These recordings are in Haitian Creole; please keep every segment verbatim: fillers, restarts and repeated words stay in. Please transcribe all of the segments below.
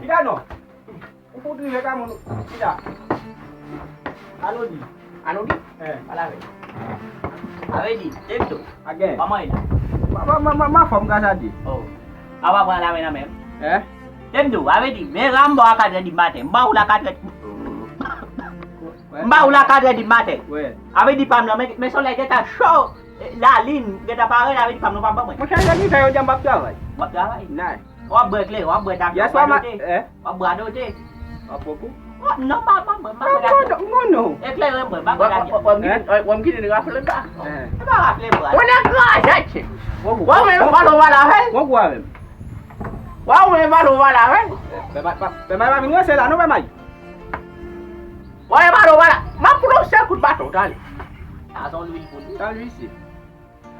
Pita non. Ou fout rive ka moun. Pita. Anodi. Anodi? Eh. Pale avè l. Avè di, Tepto. Agen. Kòman ye la? Ma, ma, ma, ma, ma fòm gras a Dye. Oh. A pa pran la men nan men. Eh? Tepto, avè di, men la m ba w a katrè di maten. M ba ou la katrè. M ba ou la katrè di maten. Wè. Avè di pa m nan, men, men solèy gentan cho. Eh, lalin gentan parèt, avè di pa m nan pa ban mwen. Monchè, jodi sa yo di m p ap travay. W ap travay? Nan. W ap bwè kleren, w ap bwè tafya, w ap bwè dote. W ap bwè dote. W ap bwè kou? Non, pa, pa, pa, pa bwè tafya. M konn non. Eklere mwen, pa bwè tafya. W ap kite n rafle ba. E pa rafle bwa. Ou nèg kraze tchè. W ap mwen valo wala vè. W ap mwen valo wala vè. Pè May pa vin ranse la non, Pè May. W ap mwen valo wala. M ap pran yon sèl kout baton, talè. Sa se yon lwil pou li. Sa lwil isi.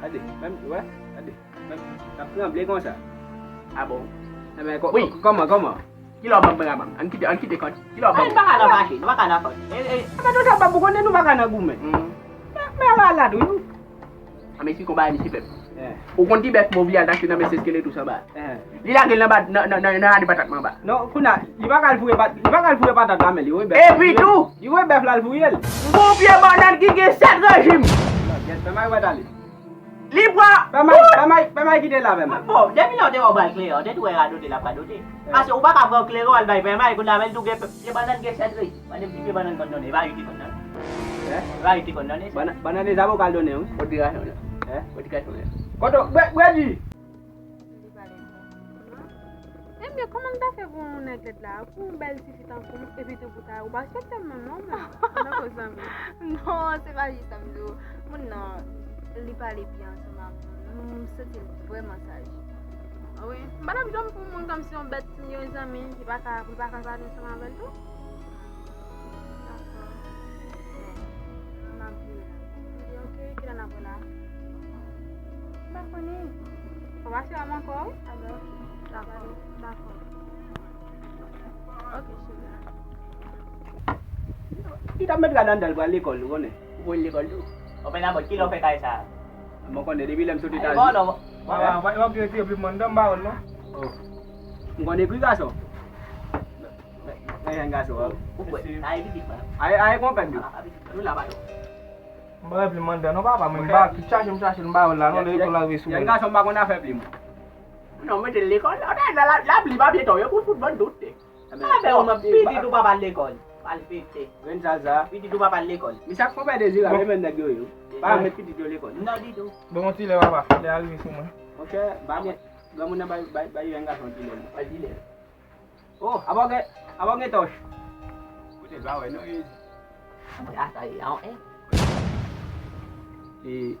Gade, menm, wè, gade. Menm, l ap tranble konsa. A bon? Enben, kò-, kòman, kòman? Kilè w ap ban m bra ban m? Ann kite, ann kite kont. Kilè w ap ban m? Nou pa ka nan fache, nou pa ka nan fache. E, e. Enben, nou ta ban m pou konnen nou pa ka nan goumen. Men, men, ala tou. A, men si konba misye fè. Ou konn ti bèf mov li al achte nan men Seskele tou sanba. Li lage l nan ba, nan, nan, nan, nan ane patat mwen anba. Non, kounye a, li pa ka al foure pat-, li pa ka al foure patat la, men li wè bèf. Epi tou, li wè bèf la, l foure l. M gon pye bannann ki gen sèt rejim. Gèt, fè may wè talè. Li pran. Fè may, fè may, fè may kite la, fè may. Bon, depi lè w te wè w ba l kleren, w te tou wè radote l ap radote. Paske ou pa ka pran kleren w al bay fè may, kounye a, men l tou gen pye bannann gen sèt rejim. Mande m ki pye bannann konn donnen, e pa li ki konn donnen. E pa li ki konn donnen sa. Bannann, bannann e zaboka l donnen, wi. Kote gason an? Kote gason an? Kote, Bredi? Li pale byen. Ebyen, kòman m ta fè pou yon nèg lèd la, pou yon bèl tifi tankou m, epi tou pou ta, ou pa respekte m menm non, men, an tankou zanmi. Non, se pa jis sa m di w. Moun nan, li pale byen ansanm ak mwen. M santi l vrèman saj. Wi, m pa t ap jwenn pou moun kòmsi yon bèt, yon zanmi, li pa ka, li pa ka pale ansanm avè l tou. Dakò. M ap vini la. Li di, "Ok, kilè n ap wè la?" M pa konnen. Fò pase a m ankò, wi. A, ben, ok. Dakò. Dakò. Ok, cheri. Li t ap met rad anndan l pral lekòl, ou konnen. Ou konn lekòl tou? Open la pòt, kilè w fè kay sa a? Mwen konnen, depi lè m sot Etazini. Bon, non. Bon, bon, bon, w ap retire plim anndan, m ba w l non. Oh. M konn ekri gason. Men, men, men, gason, wi. Ou kwè? Aye pitit mwen. Aye, aye konpè m yo. Nou la, pa yo. M pa plim anndan non, papa, mwen m ba tout chache m chache l, m ba w l la, non, lè lekòl la rive sou mwen. Jèn gason m pa konn afè plim. Non, mete l lekòl, la, la, la, la pli pa byen tonbe, yo pou fout bann tout. Afè ou, pitit ou pa pral lekòl. Pral fete. Grenn zaza. Pitit ou pa pral lekòl. Misye ak konpè Dezirab, e menm nèg yo ye. Pa met pitit yo lekòl. Non, ditou. Bon, yon ti lè, papa, lè a rive sou mwen. Monchè, ba gen, granmoun nan bay, bay, bay jèn gason ti lè. Bay ti lè. Oh, apa w gen, apa w gen tòch? Kote l pa wè non, e. Mwen a sa ye, a, en. E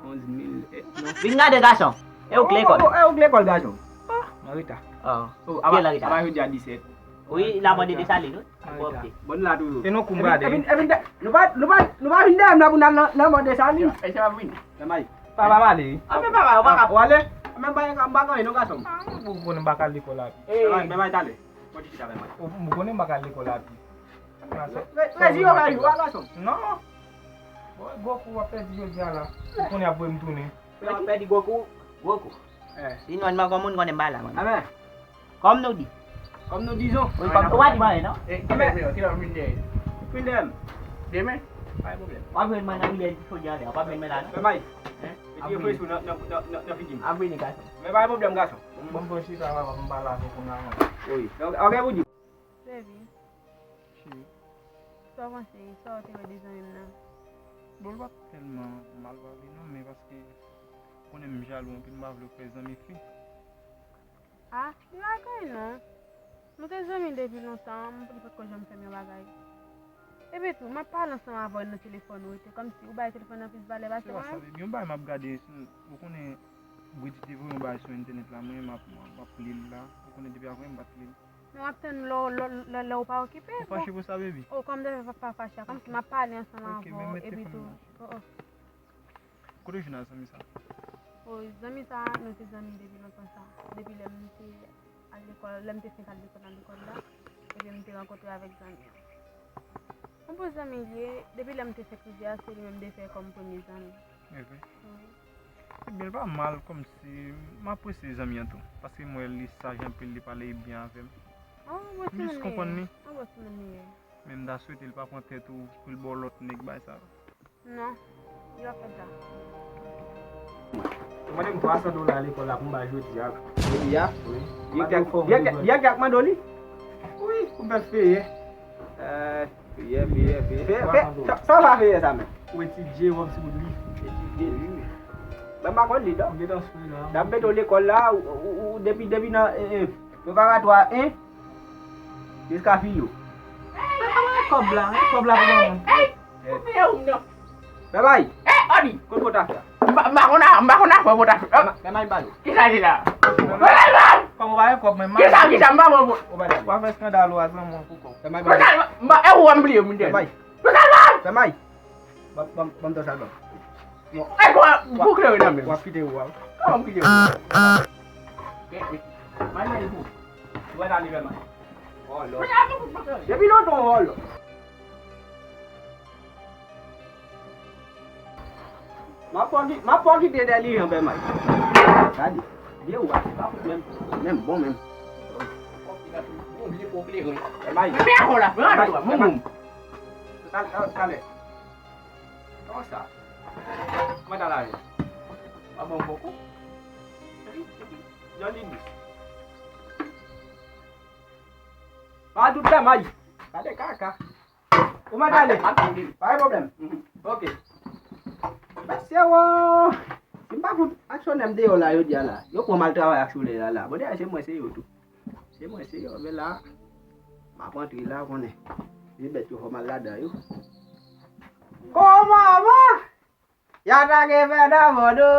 onz mil, e, non. Vin gade gason. E ou k lekòl? Oh, oh, e ou k lekòl gason? Ah, m an reta. Oh, oh, apa, apa jodi a disèt? Wi, l ap mande Desalin, wi. M an reta. Bon, nou la toujou. E nou koum gade. Epi, epi, nou pa, nou pa, nou pa vin dèyè m la pou n al nan, nan bò Desalin. E se pa vin. Papa m ale wi. A men papa, ou pa ka. Ou ale? A men m pa, m pa gen anyen non gason m. Ah, ou konnen m pa ka al lekòl api. Ey. Bèbay, bèbay, talè. Mwen di chita bèbay. Ou, ou konnen m pa ka al lekòl api. Rezi yo rezi yo a gason m. Non. Bon, gwo kou w ap pèdi jodi a la. Ou konnen ap voye m tounen. Ou ap pèdi gwo kou, gwo kou. Eh. Sinon, m pa konn moun konnen m pa la, mwen. A men. Kòm nou di. Kòm nou dizon. Wi, kòm ou pa di mwen, non? E, kilè, kilè, kilè w vin dèyè? Vin dèyè m. Demen? Pa gen pwoblèm. W ap jwenn mwen nan rivyè Chaudière, w ap jwenn mwen la, non? Fè may. Hein? Mete yon presyon nan, nan, nan, nan, nan figi m. Ap vini, gason. Men pa gen pwoblèm, gason. Bon, bon, chita, papa, m pale avè w kounya, non. Wi. Ok, ok, pou di. Baby. Cheri. Sa w panse, sa w te wè de zanmi m nan? Bon, l pa t tèlman mal pale, non, men paske ou konnen m jalou anpil, m pa vle w fè zanmi fi. Ah, li pa gen anyen non. Nou te zanmi depi lontan, m, li potko janm fè m yon bagay. Epi tou, m ap pale ansanm avè w nan telefòn, ou rete kòmsi ou bay telefòn nan plis valè pase mwen. Se pa sa, baby, yon bagay m ap gade, ou konnen Bredi te voye yon bagay sou entènèt la, mwen, m ap, m ap li l la, ou konnen depi avanyè m pa t li l. Men w ap tann lè, lè, lè, lè w pa okipe. Ou fache pou sa, baby? Oh, kòm de fè pa fache, kòmsi m ap pale ansanm avè w, epi tou. Oh, oh. Kote w jwenn ak zanmi sa? Oh, zanmi sa, nou te zanmi depi lontan sa. Depi lè m te al lekòl, lè m te fenk al lekòl nan lekòl la, epi m te rankontre avèk zanmi an. Yon bon zanmi l ye, depi lè m te fenk rive a, se li menm m te fè kòm premye zanmi. Evre? Wi. Ebyen, l pa mal, kòmsi m apresye zanmi an tou, paske m wè li saj anpil, li pale byen avè m. Oh, bon timoun li ye. M jis konprann li. Oh, bon timoun li ye. Men m ta swete l pa pran tèt ou pou l ba w lòt nèg bay sa. Non, li pa fè sa. Ou mande m twa san dola lekòl la pou m bay jodi a. Jodi a? Wi. Direktè, direktè, direktè k mande w li? Wi, pou m fè l peye. Eh, peye, peye, peye. Peye, peye. Sa, sa w pa peye sa menm? Ou etidye, w ap sou li. Etidye, wi. Mwen pa konn li, non. M gentan sou la. N ap mete w lekòl la, ou, ou, ou, depi, depi nan, eh, eh, preparatwa en, jiska filo. Kòb la, kòb la pou mwen. Ou fè ou non. Bèbay! Eh, Odi! Kote pòtafè a? M pa, m pa konn a, m pa konn afè pòtafè. Bèbay, m pa di. Kisa di la? Kòman w pa gen kòb menm? Kisa, kisa, m pa pran pou. W ap fè eskandal ou a zanmi w pou kòb. Bèbay, m pa di. Kisa, m pa, e ou an bliye moun dèyè. Bèbay. Kisa, m pa? Bèbay! Ban, ban, ban m tan sa l ban m. E kwa, pou klere nan men. W ap kite ou a. Kòman m kite ou? Mwen ale pou. Ou wè ta li bèbay. Oh, Lord. Depi lontan, oh, Lord. M ap fè w ki-, m ap fè w kite dèlijan, Pè May. Gade, vye ou a, se pa fout menm, menm bon menm. Bon vye fo kleren. Pè May. Pè May. Talè, talè. Kòman sa? Kòman ta la ye? Pa bon poko. Epi, epi, jan li dous. Pa tout Pè May. Gade kaka. Ou mèt ale. Pa gen pwoblèm. Ok. Mesye wo! Si m pa fout aksyonè m deyò la, yo di a la. Yo pran m al travay ak solèy la la. Bon, dayè, se mwen, se yo tou. Se mwen, se yo. Men la, m ap antre la, konnen. Se bèt yo fò m al ladan yo. Kòman, man? Y atake fè nan Bòdo,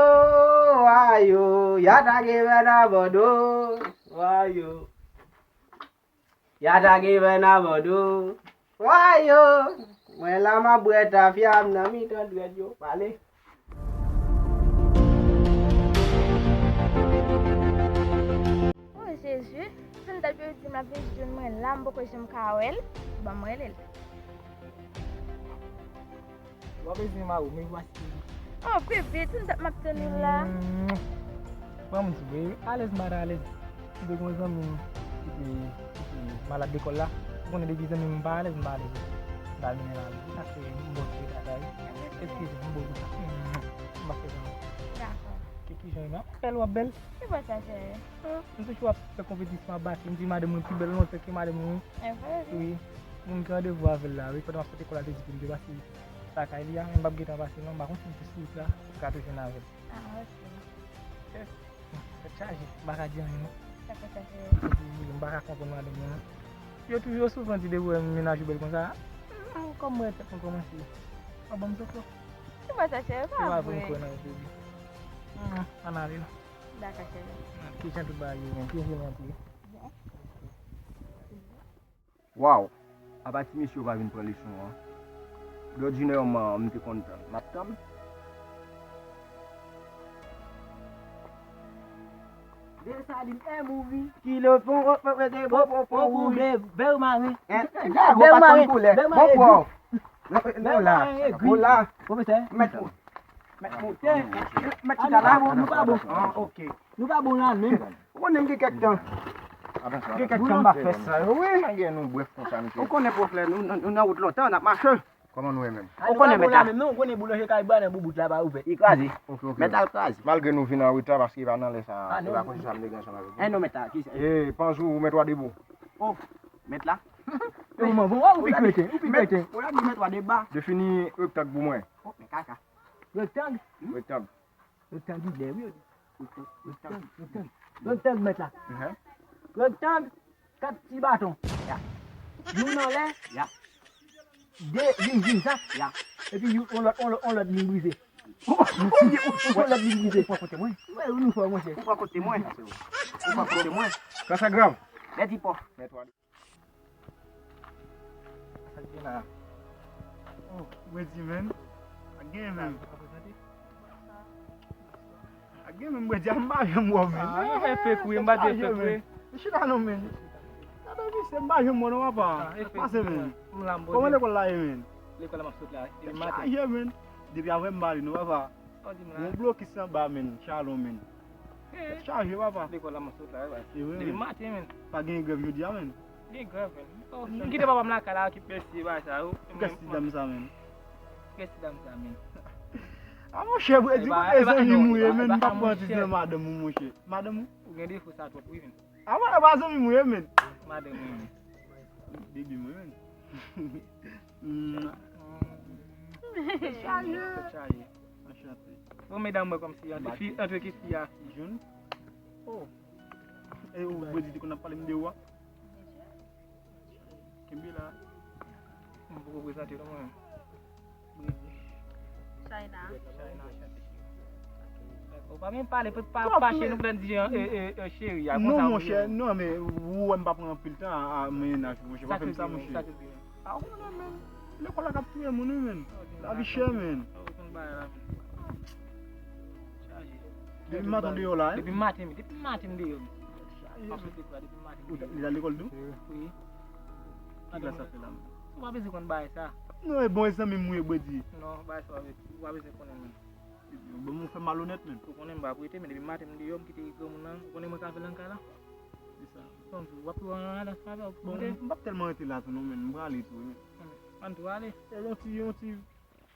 wa yo. Y atake fè nan Bòdo, wa yo. Y atake fè nan Bòdo. Wa yo, mwen la m ap bwè tafya m nan mitan dwèt yo. Pale. O Jezi, Timoun tèt yo di m l ap vin jwenn mwen la, m poko janm ka wè l. Ban m rele l. W ap bezwen mari w, me vwasi li. Oh, bebe, timoun tèt m ap tann ou la. Ban m di w, alèz m pa t alèz. M te gen yon zanmi m ki te, ki te malad lekòl la. Ou konnen depi zanmi m pa alèz, m pa alèz. M pa vin la. Se sa k fè m bon ti pita sa wi. Eskize m, m bon konsa. M pa fè zanmi. Dakò. Ki, ki jan w ye, m ap bèl, w ap bèl. Se pa sa, cheri. M toujou ap fè konpetisyon ap bati. M di madanm mwen pi bèl lontan ke madanm mwen. E vre, wi. Wi. Moun ki randevou avè l la, wi, pandan m ap sot lekòl la, te di pou m te pase lakay li a, men m p ap gentan pase non, m pa konn si m te sou wout la, m ka tou jwenn avè l. Ah, ok. Yes. Tèt chaje, m pa ka di anyen non. Sa fè sa, cheri. Epi, m pa ka konprann madanm mwen non. Yo toujou, yo souvan di depi w wè mennaj ou bèl konsa, hmm, kòm mwen tèt mwen kòmanse pa ban m tòtò. Se pa sa, cheri, se pa vre. Se pa vre, m kwè nan yo, baby. Hmm, ann ale non. Dakò, cheri. Ki jan tout bagay yo menm? Ki jan yo antre? Waw! Apa ti mesye yo pa vin pran leson an? Dòdinèman, m te konn tann. M ap tann. Desalin, eh, movie. Ki le fon, oh, oh, oh, oh, oh, oh, oh, rouge. Bèl, bèl maren. Hein? Bèl maren, bèl maren. Bon, bon. Non, non, la. Bon, la. Pwofesè. Mèt mwen. Mèt mwen. Mèt chita la. Nou pa bon. Ah, ok. Nou pa bon la menm. Ou konnen m gen kèk tan. Gen kèk tan m pa fè sa yo, wi. Gen nou brèf konsa, mesye. Ou konnen pwofesè, nou, nou, nou nan wout lontan, n ap mache. Kòman nou ye menm? Ou konnen mèt la. Menm non, ou konnen boulanje kay ba nan boubout la pa ouvè. Li kraze. Ok, ok. Mèt la l kraze. Malgre nou vin an reta, paske e pa nan lè sa, e pa konsa sa m te gen ansanm avè w. Eh non, mèt la, ki sa? Eh, Panzou, ou mèt wa debou. Oh, mèt la. Ou manman, ou pi kreten, ou pi kreten. Ou la di mèt wa deba. Defini rektang pou mwen. Oh, men kaka. Rektang? Rektang. Rektang idè, wi. Rektang, rektang. Rektang, mèt la. Mhm. Rektang, kat ti baton. Ya. Youn anlè. Ya. De, youn vin sa. Ya. Epi youn, on lòt, on lòt, on lòt vin brize. On lòt vin brize. Ou pran kote mwen? Wi, nou fò, monchè. Ou pran kote mwen? Ou pran kote mwen? Sa, sa grav. Mèt hip hop. Mèt wa. Sa k gen la? Oh, Wendy, man. Sa k gen, man? Sa k gen, man, Wendy, a m pa janm wè w, man. Ah, e fake wi, m pa di e fake wi. Chita non, man. Gade misye, m pa janm wè w non, papa. Pase, man. Kòman lekòl la ye, man? Lekòl la m ap sot la, depi maten. Chaje, man. Depi avè m pale non, papa. Yon blokis anba, man. Shalom, man. Tèt chaje, papa. Lekòl la m ap sot la, wi. Depi maten, man. Pa gen grèv jodi a, man. Gen grèv, man. M kite papa m lakay la, ki pèse bagay sa yo. Pou kès ti dam sa, man. Kès ti dam sa, man. A, monchè, Wendy, kote zanmi m ou ye, man? M pa pran ti nan madanm ou, monchè. Madanm ou? Ou gen defo sa twòp, wi, man. A, mwen, e pa zanmi m ou ye, man. Madanm ou, man. Baby mwen, man. Chaje. Chaje. Anchante. Bon, medam, mwen kòmsi, antre fi, antre ki fi a, fi jòn. Oh. E ou, Bredi, te konn ap pale m de ou a? Kenbe la. Mwen poko prezante non mwen. Bredi. China. China, China. Ou pa menm pale, pa fache nou pran di cheri a. Non, monchè, non, men ou wè m pa pran anpil tan a, a mennaj, monchè. Pa fè m sa, monchè. A, ou konnen, men. Lekòl la k ap touye moun, wi, men. Lavi chè, men. Depi maten deyò la, en? Depi maten, depi maten m deyò. Chaje. Li al lekòl tou? Wi. Ki klas sa fè la? Ou pa bezwen konn bagay sa. Non, e bon, e zanmi m ou ye, Bredi. Non, bagay sa ou pa bezwen konnen, men. Bon, ou fè malonèt, men. Ou konnen m pa prete, men depi maten m deyò, m kite granmoun nan. Ou konnen mwen ka fè nan kay la? Se sa. Bon, w ap pran alas avè w. Bon, m p ap tèlman rete la tou, non, men. M prale tou, wi. Ann tou ale. E yon ti, yon ti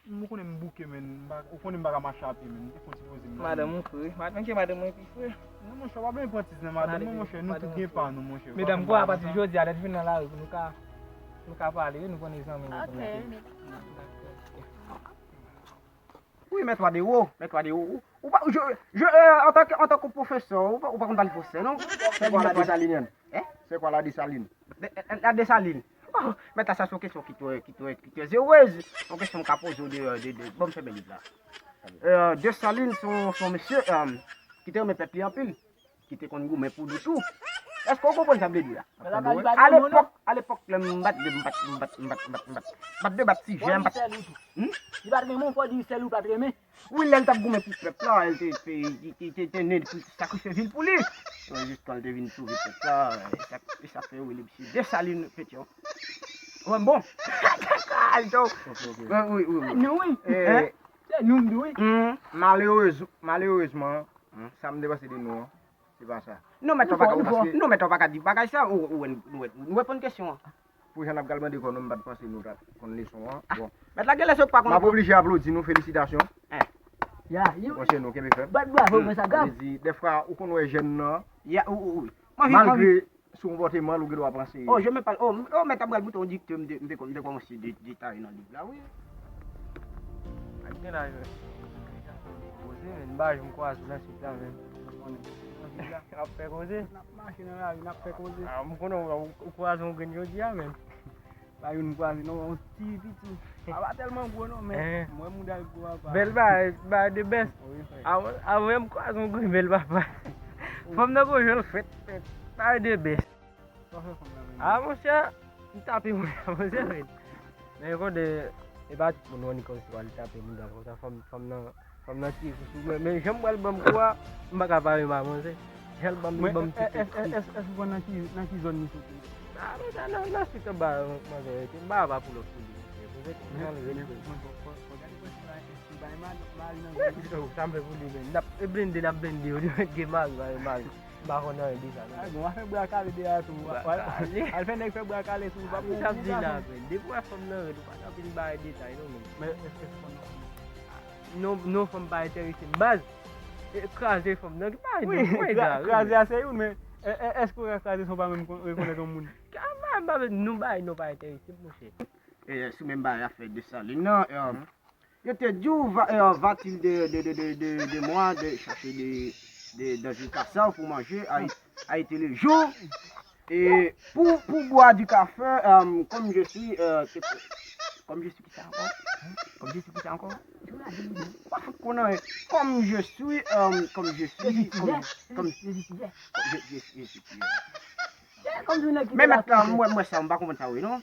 M konnen m bouke, men. M pa, ou konnen m pa ka mache a pye, men. M te fon ti poze m nan. Madanm ou fre. Madanm, ke madanm mwen pi fre. Non, monchè, w pa bezwen pran tiz nan madanm mwen, monchè. Nou tout gen pa nou, monchè. Medam, pou apati jodi a, lè n vin nan lari, nou ka, nou ka pale, wi, nou konnen zanmi nou. Ok. Wi, mèt Wadero, mèt Wadero. Ou pa, je, je, euh, en tant que, en tant que professeur, ou pa, ou pa konn pale fransè, non? C'est quoi la Dessalines? Hein? C'est quoi la Dessalines? De, euh, la Dessalines. Oh, mèt la, sa se yon kesyon ki trè, ki trè, ki trè erez. Yon kesyon m ka poze w de, de, de, bon, m fèmen liv la. Euh, Dessalines, se yon, se yon mesye, euh, ki te renmen pèp li anpil, ki te konn goumen pou li tou. Èske w konprann sa m vle di la? Alepòk, alepòk, lè m bat, m bat, m bat, m bat, m bat, m bat, m bat de bat si jè, m bat. Hmm? Li pa t renmen w, fò di sèl ou pa t renmen. Wi, lè l t ap goumen pou pèp la, l te, te, te, te, te, te ne pou sakrifye vi l pou li. Jiska l te vin sove pèp la, e sa, e sa fè yo rele misye Desalin Petyon. Wè m bon. Alto. Ok, ok. Wi, wi, wi. Nou, wi. Eh, se nou, m di, wi. Hmm, malerez, malerezman, hmm, sa m te panse de nou an, se pa sa. Nou mèt pa ka, nou mèt pa ka di bagay sa, ou, ou, nou, nou reponn kesyon an. Pou jan n ap pral mande kò nou, m pa t panse nou ta konn leson an. Bon. Mèt la genlè se pa konn. M ap oblije aplodi nou, felisitasyon. Eh. Ya, you. Bon, se nou, kenbe fèm. Bat bravo, mwen sa gav. Vle di, dèfwa, ou konn wè jèn nan. Ya, ou, ou, ou. Malgre sou konpòteman l, ou gen dwa panse. Oh, je me parle. Oh, m, oh, mèt ap pral boute yon dikte, m te, m te, m te kòmanse de, detaye nan liv la, wi. Ak gen laj, wi. Koze, men, m pa janm kwaze w nan sit la, men. N ap fè koze. N ap mache nan lari, n ap fè koze. Ah, m konnen w, w, w kwaze yon grenn jodi a, men. Pa youn m kwaze, non, yon ti piti. A pa tèlman gwo, non, men mwen mouda l gwo, apa. Bèl bagay, bagay de bèst. Wi, frè. Avan, avan m kwaze yon grenn bèl papa. Fanm nan gon jan l fèt, fèt, bagay de bèst. Sa fè fanm nan menm? Ah, monchè, li tape mouda, monchè, men. Men, konnen, e pa tout moun wè ni kòmsi w al tape mouda konsa, fanm, fanm nan, fanm nan tire sou sou mwen. Men, jan m pral ban m kou a, m pa ka pare mal, monchè. Jan l ban m, li ban m ti kou. Èske ou konn nan ki, nan ki zòn li soti? Ah, monchè, nan, nan sit anba, manzè rete. M pa va pou lòt pou li, monchè. Pou se jan l rete. Men, men, bon, fò, fò gade pwès la, èske bay mal, mari nan. Sa m fè pou li, men. N ap blende, n ap blende yo, li mèt gen mari, pa gen mari. M pa konn anyen de sa, non. Ah, bon, afè bra kale de a tou. Al fè nèg fè bra kale sou ou, pa pou ou sa vin la, men. Depi w wè fanm nan rèd, ou pa nan vin bay detay, non, men. Men, èske, èske fanm nan? Non, non, fanm pa enterese m, baz. E, kraze fanm nan, ki pa ede, wi, mwen kraze a se youn, men, e, e, èske w wè kraze san w pa menm kon-, rekonèt yon moun? Ka, m pa, m pa, nou bay, non pa enterese m, monchè. E, sou menm bagay afè Desalin nan, e, Yo te di w, va, euh, va-t-il de, de, de, de, de, de moi de chercher de, de, dans une cassave pour manger a, a été le jour. Et pour, pour boire du café, euh, comme je suis, euh, c'est, comme je suis qui ça encore? Comme je suis qui ça encore? Ou pa fout konnen, comme je suis, euh, comme je suis, comme, comme, je, je, je suis, euh, Men mèt la, m wè, m wè sa, m pa konprann sa, wi, non.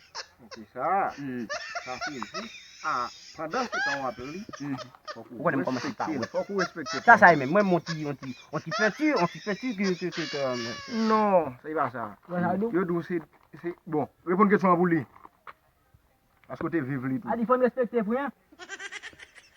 Ki sa? Hmm. Sa se jis. Ah, pandan se tan w ap li, hmm, fòk ou konnen m kòmanse pa wè. Fòk ou respekte. Sa, sa e menm. Mwen, yon ti, yon ti, yon ti penti, yon ti penti ke, ke, ke, ke, euh, non, se pa sa. Yo di w se, se, bon, reponn kesyon an pou li. Paske w te viv li tou. A di fò n respekte pwen an.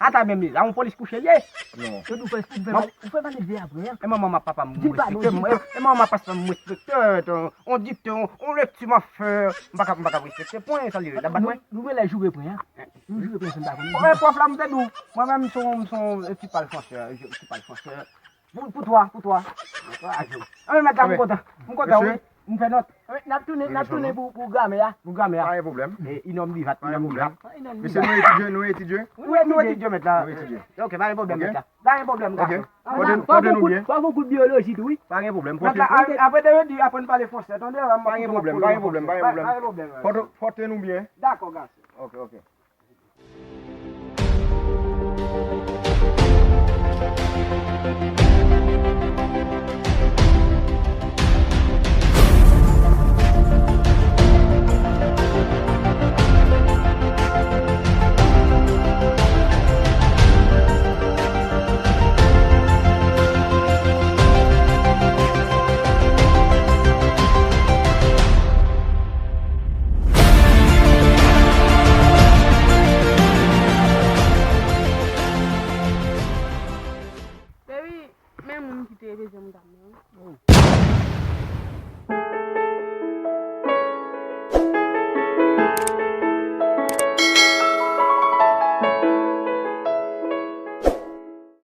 Ata menm li la, yon polis kouche l ye. Non. Yo di w fè, ou fè, ou fè valè de a pwen an. E manman m ak papa m respekte m. E manman m ak papa m respekte, euh, yon dikte, yon, yon lekti m ap fè. M pa ka, m pa ka respekte pwen, sa li ye, l ap bat mwen. Nou, nou genlè joure pwen an. Nou joure pwen an, se m pa konn. Bon, men pwòf la, m te di w, mwen menm, m se yon, m se yon, euh, ti pale fransè, je, ti pale fransè. Pou, pou twa, pou twa. Pou twa, a di w. A, men mèt la, m kontan. M kontan, wi. M fè nòt. Wi, n ap tounen, n ap tounen pou, pou gramè a. Pou gramè a. Pa gen pwoblèm. E, inòm bivat, pa gen pwoblèm. Mesye, nou etidye, nou etidye. Wi, nou etidye, mèt la. Nou etidye. Ok, pa gen pwoblèm, mèt la. Pa gen pwoblèm, gason. Fò nou kout, fò nou kout biyoloji tou, wi. Pa gen pwoblèm. Mèt la, apre de jodi, aprann pale fransè, tande? Pa gen pwoblèm, pa gen pwoblèm, pa gen pwoblèm. Pòte nou byen. Dakò, gason. Ok, ok.